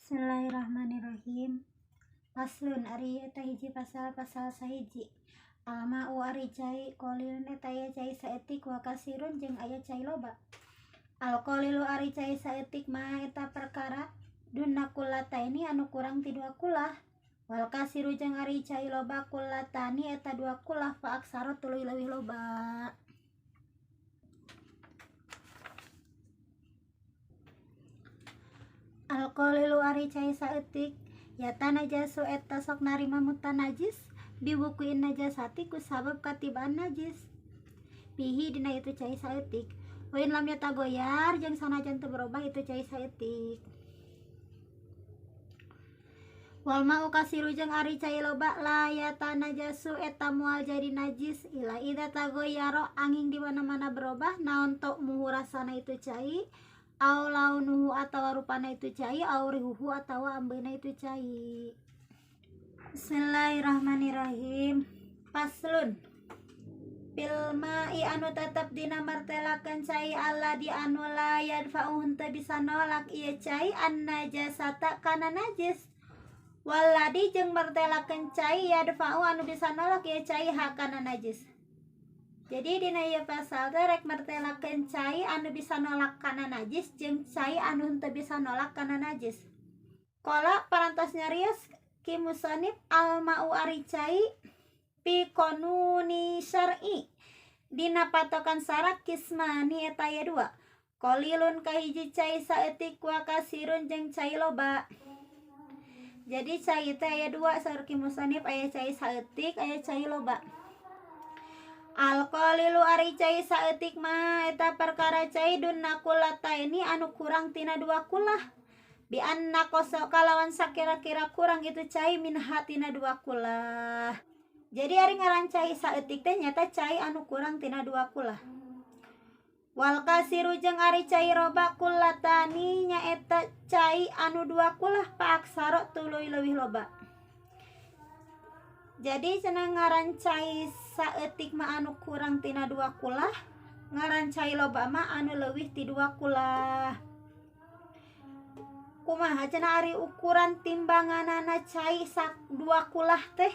Bismillahirrahmanirrahim. Faslun ari eta hiji pasal pasal sahiji. Alma'u ari cai qalilun eta aya cai saeutik wa kasirun jeung aya cai loba. Al qalilu ari cai saeutik ma eta perkara duna kullataini anu kurang ti dua kulah. Wal kasiru jeung ari cai loba kullatani eta dua kulah fa aksara tuluy leuwih loba. Al qalilu ari cai saeutik yata najasu eta sok narima mutanajis biwukuin najasati ku sabab katibaan najis pihi dina itu cai saeutik wain lam yatagoyar jeung sanajan teu berubah itu cai saeutik. Wal ma'u kasiru jeung ari cai loba la yata najasu eta moal jadi najis ila idza tagoyaro angin di mana-mana berubah naon tok muhu rasana itu cai au launuhu atawa rupana itu cai au rihuhu atawa ambeuna itu cai. Bismillahirrahmanirrahim. Faslun fil ma'i anu tetep dina martelakeun cai alladzi anu la yadfa'u henteu bisa nolak ieu cai an najasata kana najis walladzi jeung martelakeun cai yadfa'u anu bisa nolak ieu cai hakana najis. Jadi dina ieu pasal teh rek martelakeun cai anu bisa nolak kana najis jeung cai anu henteu bisa nolak kana najis. Qala parantos nyarios ki musannif al ma'u ari cai fi qanuni syar'i dina patokan syarat kismani eta aya dua. Qalilun kahiji cai saeutik wa kasirun jeung cai loba. Jadi cai teh aya dua saur ki musannif, aya cai saeutik aya cai loba. Al qalilu ari cai saeutik mah eta perkara cai dunna kullataini anu kurang tina dua kulah. Bi anna koso kalawan sakira-kira kurang itu cai min hatina dua kulah. Jadi ari ngaran cai saeutik teh nyata cai anu kurang tina dua kulah. Wal kasiru jeung ari cai roba kullatani nyaeta cai anu dua kulah pa aksara tuluy leuwih loba. Jadi cenah ngaran cai saeutik mah anu kurang tina dua kulah, ngaran cai loba mah anu leuwih ti dua kulah. Kumaha cenah ari ukuran timbanganana cai sak dua kulah teh?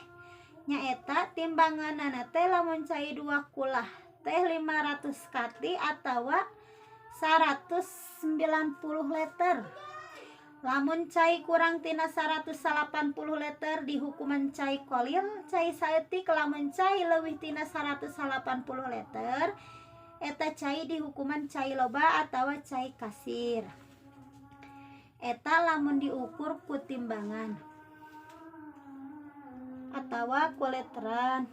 Nyaeta timbanganana teh lamun cai dua kulah teh 500 kati atawa 190 liter. Lamun cai kurang tina 180 liter dihukuman cai qalil, cai saeutik. Lamun cai leuwih tina 180 liter eta cai dihukuman cai loba atawa cai kasir. Eta lamun diukur ku timbangan atawa ku literan.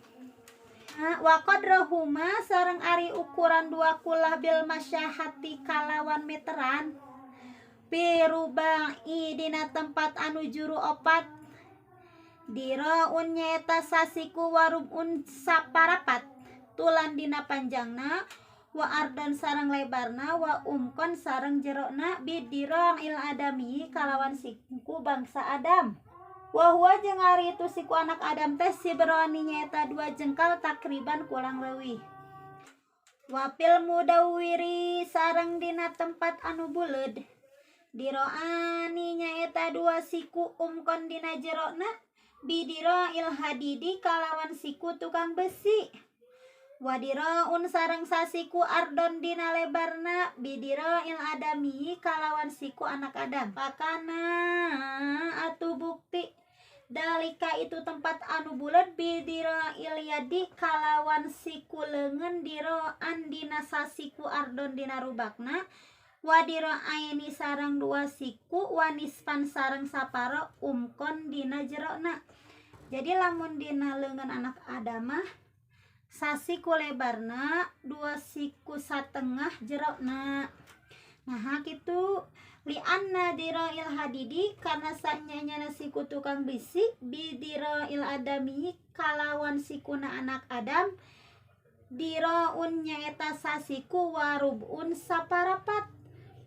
Wa qadrahuma sareng ari ukuran dua kulah bil masyahati kalawan meteran pirubai dina tempat anu juru opat diraun nyaeta sasiku warubun saparapat tulan dina panjangna wa ardon sareng lebarna wa umkon sareng jerokna bidirong il adami kalawan siku bangsa Adam. Wa huwa jeung ari itu siku anak Adam teh sibroni nyaeta dua jengkal takriban kurang leuwih. Wapil mudawiri sareng dina tempat anu buleud diroani nyaeta dua siku umkon dina jerokna bidiro il hadidi kalawan siku tukang besi. Wadiroun sareng sasiku ardon dina lebarna bidiro il adami kalawan siku anak Adam. Pakana atuh bukti dalika itu tempat anu buleud bidiro il yadi kalawan siku leungeun diroan dina sasiku ardon dina rubakna wadiro aini sareng dua siku wanispan sareng saparo umkon dina jerokna. Jadi lamun dina leungeun anak Adam mah sasiku lebarna dua siku satengah jerokna. Nah kitu li anna diro il hadidi karena sanyanya siku tukang besi bidiro il adami kalawan sikuna anak Adam diroun nyaeta sasiku warubun saparapat.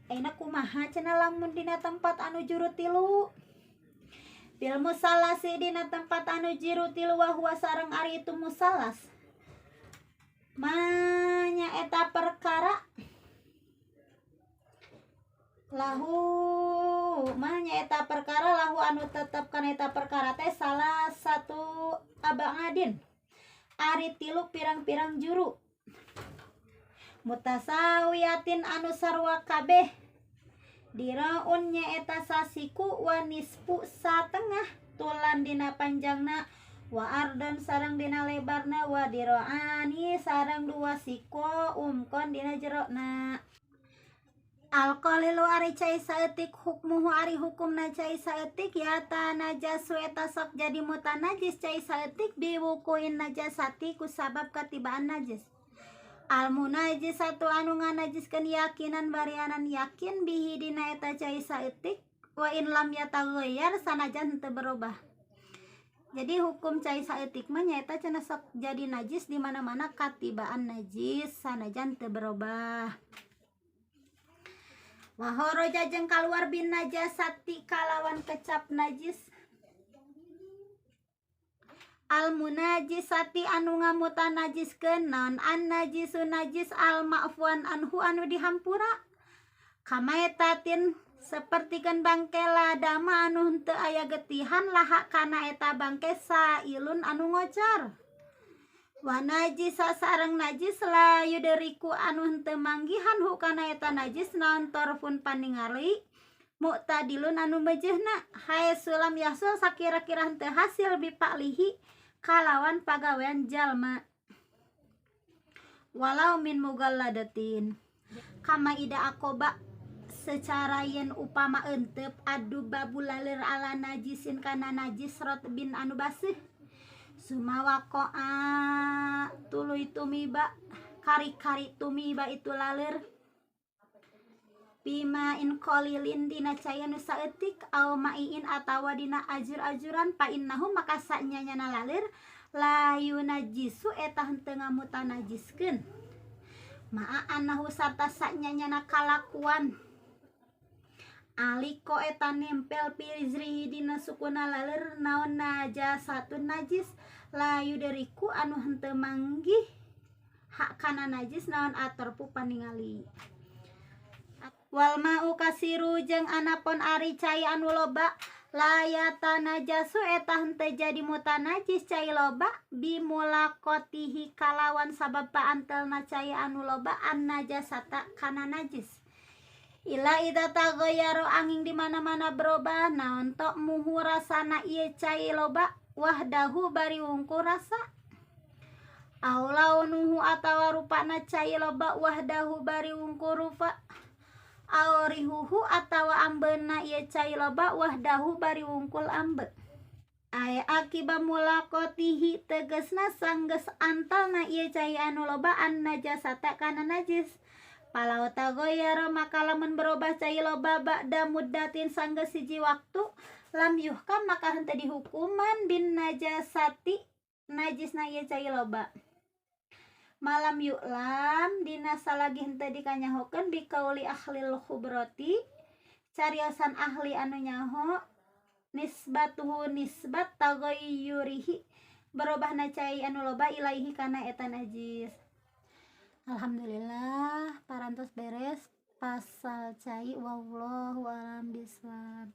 Enak kumaha cenah lamun dina tempat anu juru tilu bil musalasi dina tempat anu juru tilu wa huwa sareng ari itu musalas manya eta perkara lahu Annahu mah nyaeta perkara lahu anu tetep kana eta perkara teh salah satu abadin ari tilu pirang-pirang juru mutasawiyatin anu sarua kabeh diraun nyaeta sasiku wa nisfu satengah tulan dina panjangna wa ardon sareng dina lebarna wa diroani sareng dua siko umkon dina jerona. Alqalilu ari cai saeutik hukmuhu ari hukumna cai saeutik ya tanajasu eta sok jadi mutanajis cai saeutik biwukuin najasati ku sabab katibaan najis. Al munajisatu anu nganajiskeun yakinan barianan yakin bihi dina eta cai saeutik wa in lam yataghayyar sanajan henteu berubah. Jadi hukum cai saeutik mah nyaeta cenah sok jadi najis di mana-mana katibaan najis sanajan teu berubah. Wa kharaja jeung kaluar bin najasati kalawan kecap najis. Al munajisati anu ngamutan najiskeun naon an najisu najis al ma'fuan anhu anu dihampura. Kamaetatin sapertikeun bangke ladama anu henteu aya getihan laha kana eta bangke sailun anu ngocor. Wa najisa sareng najis la yudriku anu henteu manggihan hu kana eta najis naon torfun paningali mu'tadilun anu meujeuhna haitsu lam yahsul sakira-kira henteu hasil bipa'lihi kalawan pagawean jalma walau min mugalladatin kama ida akoba secara yen upama entep adu babu lalir ala najisin kana najis rotbin anu baseuh sumawakoa tuluy tumiba kari-kari tumiba itu lalir bima in qalilin dina cai anu saeutik au ma'iin atawa dina ajur-ajuran pa innahu maka sanyana lalir la yunajisu eta henteu ngamutanajiskeun ma'a annahu sarta sanyana kalakuan aliko eta nempel pizrihi dina sukuna lalir naon najasatun najis la yudriku anu henteu manggih hak kana najis naon atorfu paningali. Wal ma'u kasiru jeung anapon ari cai anu loba la yatanajasu eta henteu jadi mutanajis cai loba bimulaqatihi kalawan sabab paantelna cai anu loba an najasata kana najis. Ila idza taghayyara angin di mana-mana berubah naon tok muhu rasana ieu cai loba wahdahu bari wungkul rasa aw launuhu atawa rupana cai loba wahdahu bari wungkul rupa aw rihuhu atawa ambeuna ieu cai loba wahdahu bari wungkul ambe. Ay akiba mulaqatihi tegasna sanggeus antalna ieu cai anu loba an najasata kana najis. Palau taghayyara maka lamun berubah cai loba ba'da muddatin sanggeus hiji waktu lam yuhkam maka henteu dihukuman bin najasati najisna ieu cai loba. Malam yuklam dina salagi henteu dikanyahokeun bikauli ahlil khubrati cariosan ahli anu nyaho nisbatuhu nisbat taghayyurihi berubahna cai anu loba ilaihi kana eta najis. Alhamdulillah parantos beres pasal cai wallahu alam bisawab.